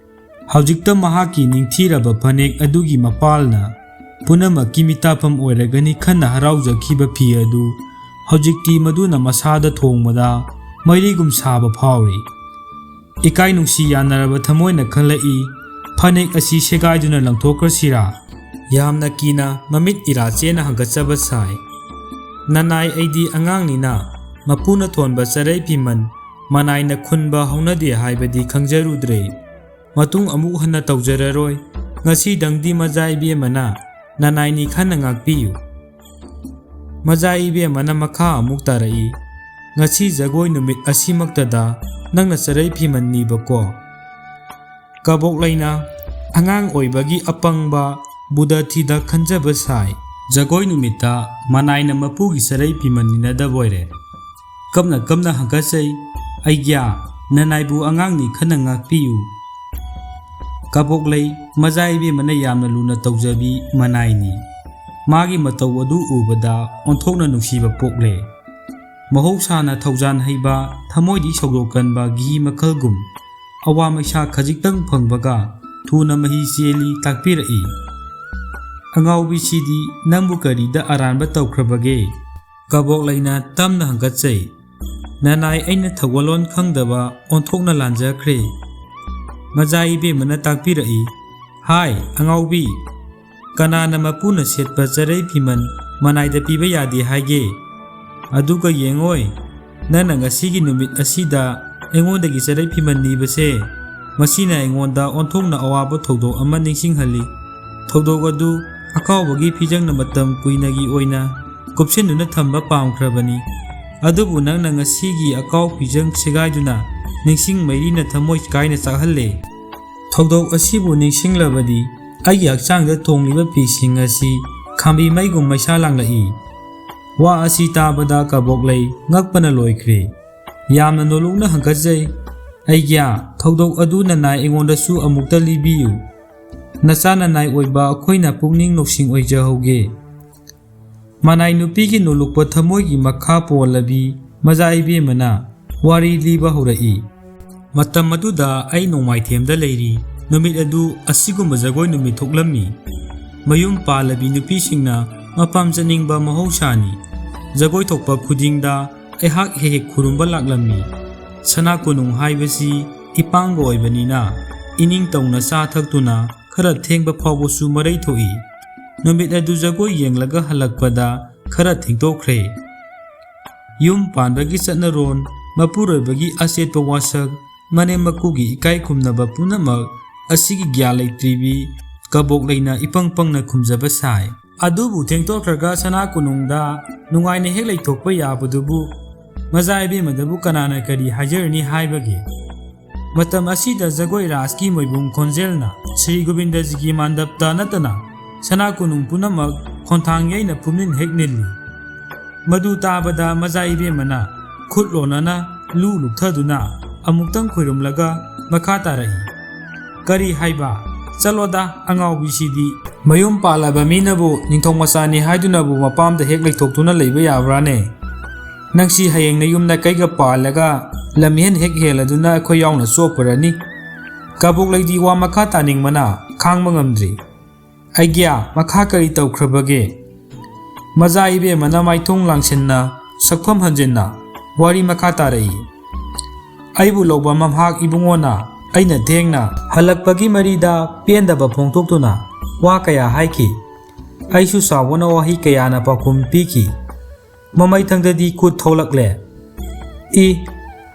ꯍꯧꯖꯤꯛꯇ ꯃꯍꯥꯛꯀꯤ ꯅꯤꯡꯊꯤꯔꯕ ꯐꯅꯦꯛ ꯑꯗꯨꯒꯤ ꯃꯄꯥꯜꯅ ꯄꯨꯝꯅꯃꯛꯀꯤ ꯃꯤꯇꯥꯐꯝ ꯑꯣꯏꯔꯒꯅꯤ ꯈꯟꯅ ꯍꯔꯥꯎꯖꯈꯤꯕ ꯐꯤ ꯑꯗꯨ ꯍꯧꯖꯤꯛꯇꯤ ꯃꯗꯨꯅ ꯃꯁꯥꯗ ꯊꯣꯡꯕꯗ ꯃꯩꯔꯤꯒꯨꯝ ꯁꯥꯕ ꯐꯥꯎꯔꯤ꯫ ꯏꯀꯥꯏ ꯅꯨꯡꯁꯤ ꯌꯥꯅꯔꯕ ꯊꯃꯣꯏꯅ ꯈꯜꯂꯛꯏ, "ꯐꯅꯦꯛ ꯑꯁꯤ ꯁꯦꯒꯥꯏꯗꯨꯅ ꯂꯪꯊꯣꯛꯈ꯭ꯔꯁꯤꯔꯥ?" ꯌꯥꯝꯅ ꯀꯤꯅ ꯃꯃꯤꯠ ꯏꯔꯥ ꯆꯦꯅ ꯍꯪꯒꯠꯆꯕ ꯁꯥꯏ꯫ "ꯅꯅꯥꯏ, ꯑꯩꯗꯤ ꯑꯉꯥꯡꯅꯤꯅ ꯃꯄꯨꯅ ꯊꯣꯟꯕ ꯆꯔꯩ ꯐꯤꯃꯟ ꯃꯅꯥꯏꯅ ꯈꯨꯟꯕ ꯍꯧꯅꯗꯦ ꯍꯥꯏꯕꯗꯤ ꯈꯪꯖꯔꯨꯗ꯭ꯔꯦ꯫ ꯃꯇꯨꯡ ꯑꯃꯨꯛ ꯍꯟꯅ ꯇꯧꯖꯔꯔꯣꯏ꯫ ꯉꯁꯤꯗꯪꯗꯤ ꯃꯖꯥ ꯏꯕꯦꯝꯃꯅ ꯅꯅꯥꯏꯅꯤ ꯈꯟꯅ ꯉꯥꯛꯄꯤꯌꯨ"꯫ ꯃꯖꯥ ꯏꯕꯦꯝꯃꯅ ꯃꯈꯥ ꯑꯃꯨꯛ ꯇꯥꯔꯛꯏ, "ꯉꯁꯤ ꯖꯒꯣꯏ ꯅꯨꯃꯤꯠ ꯑꯁꯤꯃꯛꯇꯗ ꯅꯪꯅ ꯆꯔꯩ ꯐꯤꯃꯟ ꯅꯤꯕꯀꯣ"꯫ ꯀꯕꯣꯛꯂꯩꯅ ꯑꯉꯥꯡ ꯑꯣꯏꯕꯒꯤ ꯑꯄꯪꯕ ꯕꯨꯙ ꯊꯤꯗ ꯈꯟꯖꯕ ꯁꯥꯏ꯫ ꯖꯒꯣꯏ ꯅꯨꯃꯤꯠꯇ ꯃꯅꯥꯏꯅ ꯃꯄꯨꯒꯤ ꯆꯔꯩ ꯐꯤꯃꯟ ꯅꯤꯅꯗꯕ ꯑꯣꯏꯔꯦ꯫ ꯀꯞꯅ ꯀꯞꯅ ꯍꯪꯒꯠꯆꯩ, "ꯑꯩꯒ꯭ꯌꯥ, ꯅꯅꯥꯏꯕꯨ ꯑꯉꯥꯡꯅꯤ ꯈꯟꯅ ꯉꯥꯛꯄꯤꯌꯨ"꯫ ꯀꯕꯣꯛꯂꯩ ꯃꯖꯥ ꯏꯕꯦꯝꯃꯅ ꯌꯥꯝꯅ ꯂꯨꯅ ꯇꯧꯖꯕꯤ ꯃꯅꯥꯏꯅꯤ꯫ ꯃꯥꯒꯤ ꯃꯇꯧ ꯑꯗꯨ ꯎꯕꯗ ꯑꯣꯟꯊꯣꯛꯅ ꯅꯨꯡꯁꯤꯕ ꯄꯣꯛꯂꯦ꯫ ꯃꯍꯧꯁꯥꯅ ꯊꯧꯖꯥꯟ ꯍꯩꯕ, ꯊꯃꯣꯏꯗꯤ ꯁꯧꯗꯣꯛ ꯀꯟꯕ ꯘꯤ ꯃꯈꯜꯒꯨꯝ, ꯑꯋꯥ ꯃꯩꯁꯥ ꯈꯖꯤꯛꯇꯪ ꯐꯪꯕꯒ ꯊꯨꯅ ꯃꯍꯤ ꯆꯦꯜꯂꯤ ꯇꯥꯛꯄꯤꯔꯛꯏ꯫ "ꯑꯉꯥꯎꯕꯤꯁꯤꯗꯤ ꯅꯪꯕꯨ ꯀꯔꯤꯗ ꯑꯔꯥꯟꯕ ꯇꯧꯈ꯭ꯔꯕꯒꯦ?" ꯀꯕꯣꯛꯂꯩꯅ ꯇꯝꯅ ꯍꯪꯒꯠꯆꯩ, "ꯅꯅꯥꯏ, ꯑꯩꯅ ꯊꯧꯒꯜꯂꯣꯟ ꯈꯪꯗꯕ ꯑꯣꯟꯊꯣꯛꯅ ꯂꯥꯟꯖꯈ꯭ꯔꯦ"꯫ ꯃꯖꯥ ꯏꯕꯦꯝꯃꯅ ꯇꯥꯛꯄꯤꯔꯛꯏ, "ꯍꯥꯏ ꯑꯉꯥꯎꯕꯤ, ꯀꯅꯥꯅ ꯃꯄꯨꯅ ꯁꯦꯠꯄ ꯆꯔꯩ ꯐꯤꯃꯟ ꯃꯅꯥꯏꯗ ꯄꯤꯕ ꯌꯥꯗꯦ ꯍꯥꯏꯒꯦ? ꯑꯗꯨꯒ ꯌꯦꯡꯉꯣꯏ, ꯅꯪꯅ ꯉꯁꯤꯒꯤ ꯅꯨꯃꯤꯠ ꯑꯁꯤꯗ ꯑꯩꯉꯣꯟꯗꯒꯤ ꯆꯔꯩ ꯐꯤꯃꯟ ꯅꯤꯕꯁꯦ, ꯃꯁꯤꯅ ꯑꯩꯉꯣꯟꯗ ꯑꯣꯟꯊꯣꯛꯅ ꯑꯋꯥꯕ ꯊꯧꯗꯣꯛ ꯑꯃ ꯅꯤꯡꯁꯤꯡꯍꯜꯂꯤ꯫ ꯊꯧꯗꯣꯛ ꯑꯗꯨ ꯑꯀꯥꯎꯕꯒꯤ ꯐꯤꯖꯪꯅ ꯃꯇꯝ ꯀꯨꯏꯅꯒꯤ ꯑꯣꯏꯅ ꯀꯨꯞꯁꯤꯟꯗꯨꯅ ꯊꯝꯕ ꯄꯥꯝꯈ꯭ꯔꯕꯅꯤ꯫ ꯑꯗꯨꯕꯨ ꯅꯪꯅ ꯉꯁꯤꯒꯤ ꯑꯀꯥꯎ ꯐꯤꯖꯪ ꯁꯦꯒꯥꯏꯗꯨꯅ ꯅꯤꯡꯁꯤꯡ ꯃꯩꯔꯤꯅ ꯊꯃꯣꯏ ꯀꯥꯏꯅ ꯆꯥꯛꯍꯜꯂꯦ꯫ ꯊꯧꯗꯣꯛ ꯑꯁꯤꯕꯨ ꯅꯤꯡꯁꯤꯡꯂꯕꯗꯤ ꯑꯩꯒꯤ ꯍꯛꯆꯥꯡꯗ ꯊꯣꯡꯂꯤꯕ ꯐꯤꯁꯤꯡ ꯑꯁꯤ ꯈꯥꯝꯕꯤ ꯃꯩꯒꯨꯝ ꯃꯩꯁꯥ ꯂꯥꯡꯂꯛꯏ꯫ ꯋꯥ ꯑꯁꯤ ꯇꯥꯕꯗ ꯀꯕꯣꯛꯂꯩ ꯉꯛꯄꯅ ꯂꯣꯏꯈ꯭ꯔꯦ꯫ "ꯌꯥꯝꯅ ꯅꯣꯂꯨꯛꯅ ꯍꯪꯒꯠꯆꯩ꯫ ꯑꯩꯒ꯭ꯌꯥ, ꯊꯧꯗꯣꯛ ꯑꯗꯨ ꯅꯅꯥꯏ ꯑꯩꯉꯣꯟꯗꯁꯨ ꯑꯃꯨꯛꯇ ꯂꯤꯕꯤꯌꯨ꯫ ꯅꯆꯥ ꯅꯅꯥꯏ ꯑꯣꯏꯕ ꯑꯩꯈꯣꯏꯅ ꯄꯨꯛꯅꯤꯡ ꯂꯧꯁꯤꯡ ꯑꯣꯏꯖꯍꯧꯒꯦ꯫" ꯃꯅꯥꯏ ꯅꯨꯄꯤꯒꯤ ꯅꯣꯂꯨꯛꯄ ꯊꯃꯣꯏꯒꯤ ꯃꯈꯥ ꯄꯣꯜꯂꯕꯤ ꯃꯖꯥ ꯏꯕꯦꯝꯃꯅ ꯋꯥꯔꯤ ꯂꯤꯕ ꯍꯧꯔꯛꯏ꯫ ꯃꯇꯝ ꯑꯗꯨꯗ ꯑꯩ ꯅꯣꯡꯃꯥꯏꯊꯦꯝꯗ ꯂꯩꯔꯤ꯫ ꯅꯨꯃꯤꯠ ꯑꯗꯨ ꯑꯁꯤꯒꯨꯝꯕ ꯖꯒꯣꯏ ꯅꯨꯃꯤꯠ ꯊꯣꯛꯂꯝꯃꯤ꯫ ꯃꯌꯨꯝ ꯄꯥꯜꯂꯕꯤ ꯅꯨꯄꯤꯁꯤꯡꯅ ꯃꯄꯥꯝ ꯆꯠꯅꯤꯡꯕ ꯃꯍꯧꯁꯥꯅꯤ꯫ ꯖꯒꯣꯏ ꯊꯣꯛꯄ ꯈꯨꯗꯤꯡꯗ ꯑꯩꯍꯥꯛ ꯍꯦꯛ ꯍꯦꯛ ꯈꯨꯔꯨꯝꯕ ꯂꯥꯛꯂꯝꯃꯤ꯫ ꯁꯅꯥ ꯀꯣꯅꯨꯡ ꯍꯥꯏꯕꯁꯤ ꯏꯄꯥꯡꯒ ꯑꯣꯏꯕꯅꯤꯅ ꯏꯅꯤꯡ ꯇꯧꯅ ꯆꯥ ꯊꯛꯇꯨꯅ ꯈꯔ ꯊꯦꯡꯕ ꯐꯥꯎꯕꯁꯨ ꯃꯔꯩ ꯊꯣꯛꯏ꯫ ꯅꯨꯃꯤꯠ ꯑꯗꯨ ꯖꯒꯣꯏ ꯌꯦꯡꯂꯒ ꯍꯜꯂꯛꯄꯗ ꯈꯔ ꯊꯦꯡꯇꯣꯛꯈ꯭ꯔꯦ꯫ ꯌꯨꯝ ꯄꯥꯟꯕꯒꯤ ꯆꯠꯅꯔꯣꯟ, ꯃꯄꯨꯔꯣꯏꯕꯒꯤ ꯑꯆꯦꯠꯄ ꯋꯥꯁꯛ, ꯃꯅꯦꯝ ꯃꯀꯨꯒꯤ ꯏꯀꯥꯏ ꯈꯨꯝꯅꯕ ꯄꯨꯝꯅꯃꯛ ꯑꯁꯤꯒꯤ ꯒ꯭ꯌꯥꯟ ꯂꯩꯇ꯭ꯔꯤꯕꯤ ꯀꯕꯣꯛꯂꯩꯅ ꯏꯄꯪ ꯄꯪꯅ ꯈꯨꯝꯖꯕ ꯁꯥꯏ꯫ ꯑꯗꯨꯕꯨ ꯊꯦꯡꯇꯣꯛꯈ꯭ꯔꯒ ꯁꯅꯥ ꯀꯣꯅꯨꯡꯗ ꯅꯨꯡꯉꯥꯏꯅ ꯍꯦꯛ ꯂꯩꯊꯣꯛꯄ ꯌꯥꯕꯗꯨꯕꯨ ꯃꯖꯥ ꯏꯕꯦꯝꯃꯗꯕꯨ ꯀꯅꯥꯅ ꯀꯔꯤ ꯍꯥꯏꯖꯔꯅꯤ ꯍꯥꯏꯕꯒꯦ? ꯃꯇꯝ ꯑꯁꯤꯗ ꯖꯒꯣꯏ ꯔꯥꯁꯀꯤ ꯃꯣꯏꯕꯨꯡ ꯈꯣꯟꯖꯦꯜꯅ ꯁ꯭ꯔꯤ ꯒꯣꯕꯤꯟꯗꯖꯤꯒꯤ ꯃꯥꯟꯗꯞꯇ ꯅꯠꯇꯅ ꯁꯅꯥ ꯀꯣꯅꯨꯡ ꯄꯨꯝꯅꯃꯛ ꯈꯣꯟꯊꯥꯡ ꯌꯩꯅ ꯄꯨꯝꯅꯤꯟ ꯍꯦꯛ ꯅꯤꯜꯂꯤ꯫ ꯃꯗꯨ ꯇꯥꯕꯗ ꯃꯖꯥ ꯏꯕꯦꯝꯃꯅ ꯈꯨꯠ ꯂꯣꯟꯅꯅ ꯂꯨ ꯂꯨꯛꯊꯗꯨꯅ ꯑꯃꯨꯛꯇꯪ ꯈꯣꯏꯔꯨꯝꯂꯒ ꯃꯈꯥ ꯇꯥꯔꯛꯏ, "ꯀꯔꯤ ꯍꯥꯏꯕ? ꯆꯠꯂꯣꯗ, ꯑꯉꯥꯎꯕꯤꯁꯤꯗꯤ! ꯃꯌꯨꯝ ꯄꯥꯜꯂꯕ ꯃꯤꯅꯕꯨ ꯅꯤꯡꯊꯧ ꯃꯆꯥꯅꯤ ꯍꯥꯏꯗꯨꯅꯕꯨ ꯃꯄꯥꯝꯗ ꯍꯦꯛ ꯂꯩꯊꯣꯛꯇꯨꯅ ꯂꯩꯕ ꯌꯥꯕ꯭ꯔꯥꯅꯦ? ꯅꯪꯁꯤ ꯍꯌꯦꯡ ꯅꯌꯨꯝ ꯅꯀꯩꯒ ꯄꯥꯜꯂꯒ ꯂꯝꯍꯦꯟ ꯍꯦꯛ ꯍꯦꯜꯂꯗꯨꯅ ꯑꯩꯈꯣꯏ ꯌꯥꯎꯅ ꯆꯣꯞꯄꯨꯔꯅꯤ꯫" ꯀꯕꯣꯛꯂꯩꯗꯤ ꯋꯥ ꯃꯈꯥ ꯇꯥꯅꯤꯡꯕꯅ ꯈꯥꯡꯕ ꯉꯝꯗ꯭ꯔꯤ꯫ "ꯑꯩꯒ꯭ꯌꯥ, ꯃꯈꯥ ꯀꯔꯤ ꯇꯧꯈ꯭ꯔꯕꯒꯦ?" ꯃꯖꯥ ꯏꯕꯦꯝꯃꯅ ꯃꯥꯏꯊꯣꯡ ꯂꯥꯡꯁꯤꯟꯅ ꯁꯛꯐꯝ ꯍꯟꯖꯤꯟꯅ ꯋꯥꯔꯤ ꯃꯈꯥ ꯇꯥꯔꯛꯏ꯫ "ꯑꯩꯕꯨ ꯂꯧꯕ ꯃꯝꯍꯥꯛ ꯏꯕꯨꯡꯉꯣꯅ ꯑꯩꯅ ꯊꯦꯡꯅ ꯍꯜꯂꯛꯄꯒꯤ ꯃꯔꯤꯗ ꯄꯦꯟꯗꯕ ꯐꯣꯡꯗꯣꯛꯇꯨꯅ ꯋꯥ ꯀꯌꯥ ꯍꯥꯏꯈꯤ꯫ ꯑꯩꯁꯨ ꯁꯥꯎꯕꯅ ꯋꯥꯍꯩ ꯀꯌꯥꯅ ꯄꯥꯎꯈꯨꯝ ꯄꯤꯈꯤ꯫ ꯃꯃꯩꯊꯪꯗꯗꯤ ꯈꯨꯠ ꯊꯣꯛꯂꯛꯂꯦ꯫ ꯏ,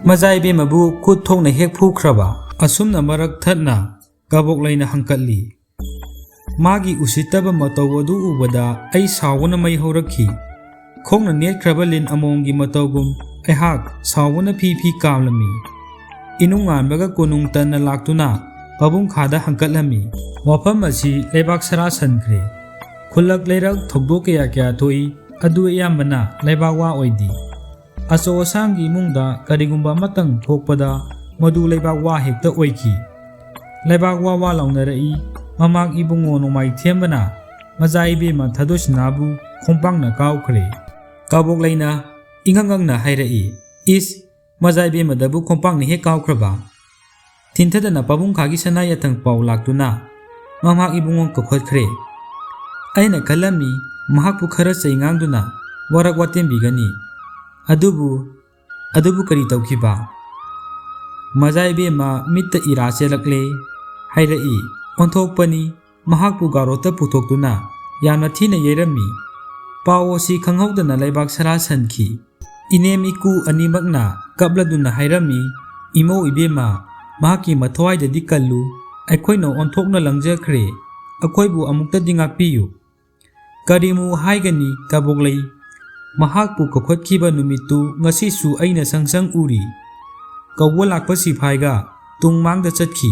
ꯃꯖꯥ ꯏꯕꯦꯝꯃꯕꯨ ꯈꯨꯠ ꯊꯣꯛꯅ ꯍꯦꯛ ꯐꯨꯈ꯭ꯔꯕ?" ꯑꯁꯨꯝꯅ ꯃꯔꯛ ꯊꯠꯅ ꯀꯕꯣꯛꯂꯩꯅ ꯍꯪꯀꯠꯂꯤ꯫ ꯃꯥꯒꯤ ꯎꯁꯤꯠꯇꯕ ꯃꯇꯧ ꯑꯗꯨ ꯎꯕꯗ ꯑꯩ ꯁꯥꯎꯕꯅ ꯃꯩ ꯍꯧꯔꯛꯈꯤ꯫ ꯈꯣꯡꯅ ꯅꯦꯠꯈ꯭ꯔꯕ ꯂꯤꯟ ꯑꯃꯣꯝꯒꯤ ꯃꯇꯧꯒꯨꯝ ꯑꯩꯍꯥꯛ ꯁꯥꯎꯕꯅ ꯐꯤ ꯐꯤ ꯀꯥꯝꯂꯝꯃꯤ꯫ ꯏꯅꯨꯡꯉꯥꯟꯕꯒ ꯀꯣꯅꯨꯡ ꯇꯟꯅ ꯂꯥꯛꯇꯨꯅ ꯄꯥꯕꯨꯡ ꯈꯥꯗ ꯍꯪꯀꯠꯂꯝꯃꯤ꯫ ꯃꯐꯝ ꯑꯁꯤ ꯂꯩꯕꯥꯛ ꯁꯔꯥ ꯁꯟꯈ꯭ꯔꯦ꯫ ꯈꯨꯜꯂꯛ ꯂꯩꯔꯛ ꯊꯧꯗꯣꯛ ꯀꯌꯥ ꯀꯌꯥ ꯊꯣꯛꯏ, ꯑꯗꯨ ꯑꯌꯥꯝꯕꯅ ꯂꯩꯕꯥꯛ ꯋꯥ ꯑꯣꯏꯗꯦ꯫ ꯑꯆꯧ ꯑꯁꯥꯡꯒꯤ ꯏꯃꯨꯡꯗ ꯀꯔꯤꯒꯨꯝꯕ ꯑꯃꯇꯪ ꯊꯣꯛꯄꯗ ꯃꯗꯨ ꯂꯩꯕꯥꯛ ꯋꯥ ꯍꯦꯛꯇ ꯑꯣꯏꯈꯤ꯫ ꯂꯩꯕꯥꯛ ꯋꯥ ꯋꯥ ꯂꯥꯎꯅꯔꯛꯏ꯫ ꯃꯃꯥꯡ ꯏꯕꯨꯡꯉꯣ ꯅꯣꯡꯃꯥꯏꯊꯦꯝꯕꯅ ꯃꯆꯥ ꯏꯕꯦꯝꯃ ꯊꯥꯗꯣꯏꯁꯅꯥꯕꯨ ꯈꯣꯡꯄꯥꯛꯅ ꯀꯥꯎꯈ꯭ꯔꯦ꯫ ꯀꯕꯣꯛꯂꯩꯅ ꯏꯉꯛ ꯉꯛꯅ ꯍꯥꯏꯔꯛꯏ, "ꯏꯁ, ꯃꯆꯥ ꯏꯕꯦꯝꯃꯗꯕꯨ ꯈꯣꯡꯄꯥꯛꯅ ꯍꯦꯛ ꯀꯥꯎꯈ꯭ꯔꯕ?" ꯊꯤꯟꯊꯗꯅ ꯄꯥꯕꯨꯡ ꯈꯥꯒꯤ ꯁꯅꯥ ꯌꯥꯊꯪ ꯄꯥꯎ ꯂꯥꯛꯇꯨꯅ ꯃꯃꯥꯛ ꯏꯕꯨꯡꯉꯣ ꯀꯧꯈꯠꯈ꯭ꯔꯦ꯫ ꯑꯩꯅ ꯈꯜꯂꯝꯃꯤ, ꯃꯍꯥꯛꯄꯨ ꯈꯔ ꯆꯩ ꯉꯥꯡꯗꯨꯅ ꯋꯥꯔꯛ ꯋꯥꯇꯦꯝꯕꯤꯒꯅꯤ꯫ ꯑꯗꯨꯕꯨ, ꯑꯗꯨꯕꯨ ꯀꯔꯤ ꯇꯧꯈꯤꯕ? "ꯃꯆꯥ ꯏꯕꯦꯝꯃ ꯃꯤꯠꯇ ꯏꯔꯥ ꯆꯦꯜꯂꯛꯂꯦ" ꯍꯥꯏꯔꯛꯏ꯫ ꯑꯣꯟꯊꯣꯛꯄꯅꯤ, ꯃꯍꯥꯛꯄꯨ ꯒꯥꯔꯣꯠꯇ ꯄꯨꯊꯣꯛꯇꯨꯅ ꯌꯥꯝꯅ ꯊꯤꯅ ꯌꯩꯔꯝꯃꯤ꯫ ꯄꯥꯎ ꯑꯁꯤ ꯈꯪꯍꯧꯗꯅ ꯂꯩꯕꯥꯛ ꯁꯔꯥ ꯁꯟꯈꯤ꯫ ꯏꯅꯦꯝ ꯏꯀꯨ ꯑꯅꯤꯃꯛꯅ ꯀꯞꯂꯗꯨꯅ ꯍꯥꯏꯔꯝꯃꯤ, "ꯏꯃꯧ ꯏꯕꯦꯝꯃ, ꯃꯍꯥꯛꯀꯤ ꯃꯊ꯭ꯋꯥꯏꯗꯗꯤ ꯀꯜꯂꯨ, ꯑꯩꯈꯣꯏꯅ ꯑꯣꯟꯊꯣꯛꯅ ꯂꯪꯖꯈ꯭ꯔꯦ, ꯑꯩꯈꯣꯏꯕꯨ ꯑꯃꯨꯛꯇꯗꯤ ꯉꯥꯛꯄꯤꯌꯨ"꯫ ꯀꯔꯤꯃꯨ ꯍꯥꯏꯒꯅꯤ ꯀꯕꯣꯛꯂꯩ? ꯃꯍꯥꯛꯄꯨ ꯀꯧꯈꯠꯈꯤꯕ ꯅꯨꯃꯤꯠꯇꯨ ꯉꯁꯤꯁꯨ ꯑꯩꯅ ꯁꯪ ꯁꯪ ꯎꯔꯤ꯫ ꯀꯧꯕ ꯂꯥꯛꯄ ꯁꯤꯐꯥꯏꯒ ꯇꯨꯡ ꯃꯥꯡꯗ ꯆꯠꯈꯤ꯫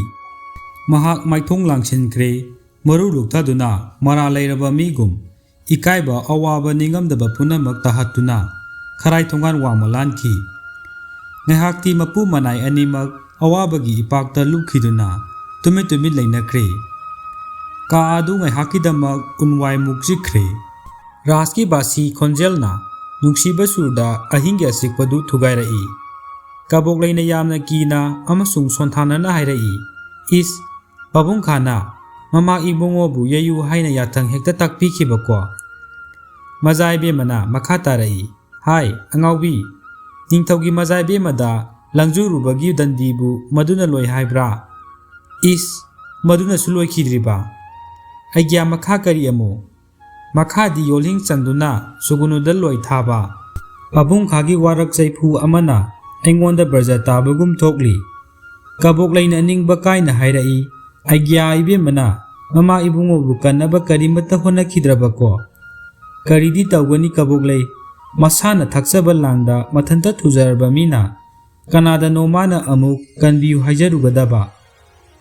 ꯃꯍꯥꯛ ꯃꯥꯏꯊꯣꯡ ꯂꯥꯡꯁꯤꯟꯈ꯭ꯔꯦ, ꯃꯔꯨ ꯂꯨꯛꯊꯗꯨꯅ ꯃꯔꯥ ꯂꯩꯔꯕ ꯃꯤꯒꯨꯝ꯫ ꯏꯀꯥꯏꯕ, ꯑꯋꯥꯕ, ꯅꯤꯡꯉꯝꯗꯕ ꯄꯨꯝꯅꯃꯛ ꯇꯥꯍꯠꯇꯨꯅ ꯈꯔꯥꯏ ꯊꯣꯡꯒꯥꯟ ꯋꯥꯡꯃ ꯂꯥꯟꯈꯤ꯫ ꯉꯥꯏꯍꯥꯛꯇꯤ ꯃꯄꯨ ꯃꯅꯥꯏ ꯑꯅꯤꯃꯛ ꯑꯋꯥꯕꯒꯤ ꯏꯄꯥꯛꯇ ꯂꯨꯞꯈꯤꯗꯨꯅ ꯇꯨꯃꯤꯟ ꯇꯨꯃꯤꯟ ꯂꯩꯅꯈ꯭ꯔꯦ꯫ ꯀꯥ ꯑꯗꯨ ꯉꯥꯏꯍꯥꯛꯀꯤꯗꯃꯛ ꯎꯟꯋꯥꯏ ꯃꯨꯛ ꯆꯤꯛꯈ꯭ꯔꯦ꯫ ꯔꯥꯖꯀꯤ ꯕꯥꯁꯤ ꯈꯣꯟꯖꯦꯜꯅ ꯅꯨꯡꯁꯤꯕ ꯁꯨꯔꯗ ꯑꯍꯤꯡꯒꯤ ꯑꯆꯤꯛꯄꯗꯨ ꯊꯨꯒꯥꯏꯔꯛꯏ꯫ ꯀꯕꯣꯛꯂꯩꯅ ꯌꯥꯝꯅ ꯀꯤꯅ ꯑꯃꯁꯨꯡ ꯁꯣꯟꯊꯥꯅꯅ ꯍꯥꯏꯔꯛꯏ, "ꯏꯁ, ꯄꯥꯕꯨꯡ ꯈꯥꯅ ꯃꯃꯥ ꯏꯕꯨꯡꯉꯣꯕꯨ ꯌꯩꯌꯨ ꯍꯥꯏꯅ ꯌꯥꯊꯪ ꯍꯦꯛꯇ ꯇꯥꯛꯄꯤꯈꯤꯕꯀꯣ?" ꯃꯖꯥ ꯏꯕꯦꯝꯃꯅ ꯃꯈꯥ ꯇꯥꯔꯛꯏ, "ꯍꯥꯏ, ꯑꯉꯥꯎꯕꯤ, ꯅꯤꯡꯊꯧꯒꯤ ꯃꯖꯥ ꯏꯕꯦꯝꯃꯗ ꯂꯪꯖꯨꯔꯨꯕꯒꯤ ꯗꯟꯗꯤꯕꯨ ꯃꯗꯨꯅ ꯂꯣꯏ ꯍꯥꯏꯕ꯭ꯔꯥ? ꯏꯁ, ꯃꯗꯨꯅꯁꯨ ꯂꯣꯏꯈꯤꯗ꯭ꯔꯤꯕ? ꯑꯩꯒ꯭ꯌꯥ ꯃꯈꯥ ꯀꯔꯤ ꯑꯃꯨꯛ? ꯃꯈꯥꯗꯤ ꯌꯣꯜꯍꯤꯡ ꯆꯟꯗꯨꯅ ꯁꯨꯒꯨꯅꯨꯗ ꯂꯣꯏ ꯊꯥꯕ?" ꯄꯥꯕꯨꯡ ꯈꯥꯒꯤ ꯋꯥꯔꯛ ꯆꯩꯐꯨ ꯑꯃꯅ ꯑꯩꯉꯣꯟꯗ ꯕ꯭ꯔꯖ ꯇꯥꯕꯒꯨꯝ ꯊꯣꯛꯂꯤ꯫ ꯀꯕꯣꯛꯂꯩꯅ ꯑꯅꯤꯡꯕ ꯀꯥꯏꯅ ꯍꯥꯏꯔꯛꯏ, "ꯑꯩꯒ꯭ꯌꯥ ꯏꯕꯦꯝꯃꯅ ꯃꯃꯥ ꯏꯕꯨꯡꯉꯣꯕꯨ ꯀꯟꯅꯕ ꯀꯔꯤꯃꯠꯇ ꯍꯣꯠꯅꯈꯤꯗ꯭ꯔꯕꯀꯣ? ꯀꯔꯤꯗꯤ ꯇꯧꯒꯅꯤ ꯀꯕꯣꯛꯂꯩ? ꯃꯁꯥꯅ ꯊꯥꯛꯆꯕ ꯂꯥꯡꯗ ꯃꯊꯟꯇ ꯊꯨꯖꯔꯕ ꯃꯤꯅ ꯀꯅꯥꯗꯅꯣ ꯃꯥꯅ ꯑꯃꯨꯛ ꯀꯟꯕꯤꯌꯨ ꯍꯥꯏꯖꯔꯨꯒꯗꯕ?"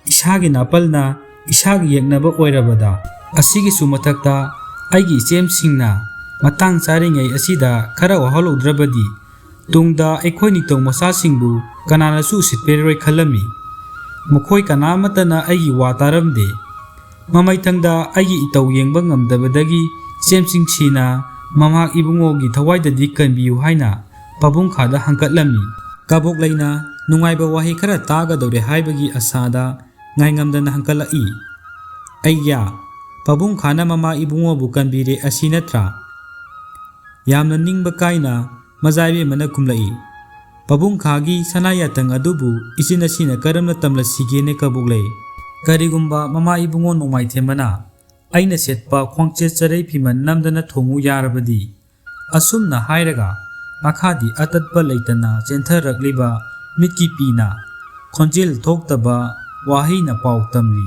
ꯏꯁꯥꯒꯤ ꯅꯥꯄꯜꯅ ꯏꯁꯥꯒꯤ ꯌꯦꯛꯅꯕ ꯑꯣꯏꯔꯕꯗ, ꯑꯁꯤꯒꯤꯁꯨ ꯃꯊꯛꯇ ꯑꯩꯒꯤ ꯏꯆꯦꯝꯁꯤꯡꯅ ꯃꯇꯥꯡ ꯆꯥꯔꯤꯉꯩ ꯑꯁꯤꯗ ꯈꯔ ꯋꯥꯍꯧꯗ꯭ꯔꯕꯗꯤ ꯇꯨꯡꯗ ꯑꯩꯈꯣꯏ ꯅꯤꯡꯊꯧ ꯃꯆꯥꯁꯤꯡꯕꯨ ꯀꯅꯥꯅꯁꯨ ꯎꯁꯤꯠꯄꯤꯔꯣꯏ ꯈꯜꯂꯝꯃꯤ꯫ ꯃꯈꯣꯏ ꯀꯅꯥꯃꯠꯇꯅ ꯑꯩꯒꯤ ꯋꯥ ꯇꯥꯔꯝꯗꯦ꯫ ꯃꯃꯩꯊꯪꯗ ꯑꯩꯒꯤ ꯏꯇꯧ ꯌꯦꯡꯕ ꯉꯝꯗꯕꯗꯒꯤ ꯏꯆꯦꯝꯁꯤꯡꯁꯤꯅ ꯃꯃꯥ ꯏꯕꯨꯡꯉꯣꯒꯤ ꯊꯋꯥꯏꯗꯗꯤ ꯀꯟꯕꯤꯌꯨ ꯍꯥꯏꯅ ꯄꯥꯕꯨꯡ ꯈꯥꯗ ꯍꯪꯀꯠꯂꯝꯃꯤ꯫ ꯀꯕꯣꯛꯂꯩꯅ ꯅꯨꯡꯉꯥꯏꯕ ꯋꯥꯍꯩ ꯈꯔ ꯇꯥꯒꯗꯧꯔꯦ ꯍꯥꯏꯕꯒꯤ ꯑꯁꯥꯗ ꯉꯥꯏꯉꯝꯗꯅ ꯍꯪꯀꯠꯂꯛꯏ꯫ "ꯑꯩꯌꯥ, ꯄꯥꯕꯨꯡ ꯈꯥꯅ ꯃꯃꯥ ꯏꯕꯨꯡꯉꯣꯕꯨ ꯀꯟꯕꯤꯔꯦ ꯑꯁꯤ ꯅꯠꯇ꯭ꯔꯥ?" ꯌꯥꯝꯅ ꯅꯤꯡꯕ ꯀꯥꯏꯅ ꯃꯖꯥ ꯏꯕꯦꯝꯃꯅ ꯈꯨꯝꯂꯛꯏ꯫ "ꯄꯥꯕꯨꯡ ꯈꯥꯒꯤ ꯁꯅꯥ ꯌꯥꯇꯪ ꯑꯗꯨꯕꯨ ꯏꯆꯤꯟ ꯑꯁꯤꯅ ꯀꯔꯝꯅ ꯇꯝꯂꯁꯤꯒꯦꯅꯦ ꯀꯕꯣꯛꯂꯩ? ꯀꯔꯤꯒꯨꯝꯕ ꯃꯃꯥ ꯏꯕꯨꯡꯉꯣ ꯅꯣꯡꯃꯥꯏꯊꯦꯝꯕꯅ ꯑꯩꯅ ꯁꯦꯠꯄ ꯈ꯭ꯋꯥꯡꯆꯦꯠ ꯆꯔꯩ ꯐꯤꯃꯟ ꯅꯝꯗꯅ ꯊꯣꯡꯉꯨ ꯌꯥꯔꯕꯗꯤ?" ꯑꯁꯨꯝꯅ ꯍꯥꯏꯔꯒ ꯃꯈꯥꯗꯤ ꯑꯇꯠꯄ ꯂꯩꯇꯅ ꯆꯦꯟꯊꯔꯛꯂꯤꯕ ꯃꯤꯠꯀꯤ ꯄꯤꯅ ꯈꯣꯟꯖꯦꯜ ꯊꯣꯛꯇꯕ ꯋꯥꯍꯩꯅ ꯄꯥꯎ ꯇꯝꯂꯤ꯫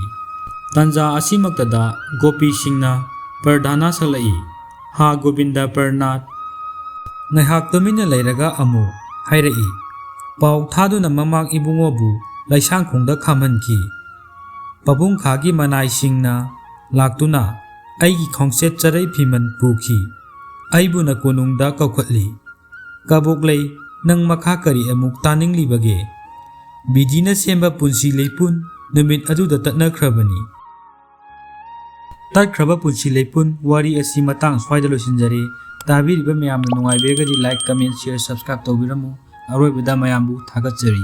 ꯇꯥꯟꯖꯥ ꯑꯁꯤꯃꯛꯇꯗ ꯒꯣꯄꯤꯁꯤꯡꯅ ꯄꯔꯗꯥꯅꯥ ꯁꯛꯂꯛꯏ꯫ "ꯍꯥ ꯒꯣꯕꯤꯟꯗ ꯄ꯭ꯔꯅꯥꯠ!" ꯉꯥꯏꯍꯥꯛ ꯇꯨꯃꯤꯟꯅ ꯂꯩꯔꯒ ꯑꯃꯨꯛ ꯍꯥꯏꯔꯛꯏ꯫ ꯄꯥꯎ ꯊꯥꯗꯨꯅ ꯃꯃꯥꯡ ꯏꯕꯨꯡꯉꯣꯕꯨ ꯂꯩꯁꯥꯡꯈꯣꯡꯗ ꯈꯥꯝꯍꯟꯈꯤ꯫ ꯄꯥꯕꯨꯡ ꯈꯥꯒꯤ ꯃꯅꯥꯏꯁꯤꯡꯅ ꯂꯥꯛꯇꯨꯅ ꯑꯩꯒꯤ ꯈꯣꯡꯆꯦꯠ ꯆꯔꯩ ꯐꯤꯃꯟ ꯄꯨꯈꯤ꯫ ꯑꯩꯕꯨꯅ ꯀꯣꯅꯨꯡꯗ ꯀꯧꯈꯠꯂꯤ꯫ ꯀꯕꯣꯛꯂꯩ, ꯅꯪ ꯃꯈꯥ ꯀꯔꯤ ꯑꯃꯨꯛ ꯇꯥꯅꯤꯡꯂꯤꯕꯒꯦ? ꯕꯤꯙꯤꯅ ꯁꯦꯝꯕ ꯄꯨꯟꯁꯤ ꯂꯩꯄꯨꯟ ꯅꯨꯃꯤꯠ ꯑꯗꯨꯗ ꯇꯠꯅꯈ꯭ꯔꯕꯅꯤ꯫ ꯇꯠꯈ꯭ꯔꯕ ꯄꯨꯟꯁꯤ ꯂꯩꯄꯨꯟ ꯋꯥꯔꯤ ꯑꯁꯤ ꯃꯇꯥꯡ ꯁ꯭ꯋꯥꯏꯗ ꯂꯣꯏꯁꯤꯟꯖꯔꯦ꯫ ꯇꯥꯕꯤꯔꯤꯕ ꯃꯌꯥꯝꯅ ꯅꯨꯡꯉꯥꯏꯕꯤꯔꯒꯗꯤ like, comment, share, subscribe ꯇꯧꯕꯤꯔꯝꯃꯨ꯫ ꯑꯔꯣꯏꯕꯗ ꯃꯌꯥꯝꯕꯨ ꯊꯥꯒꯠꯆꯔꯤ꯫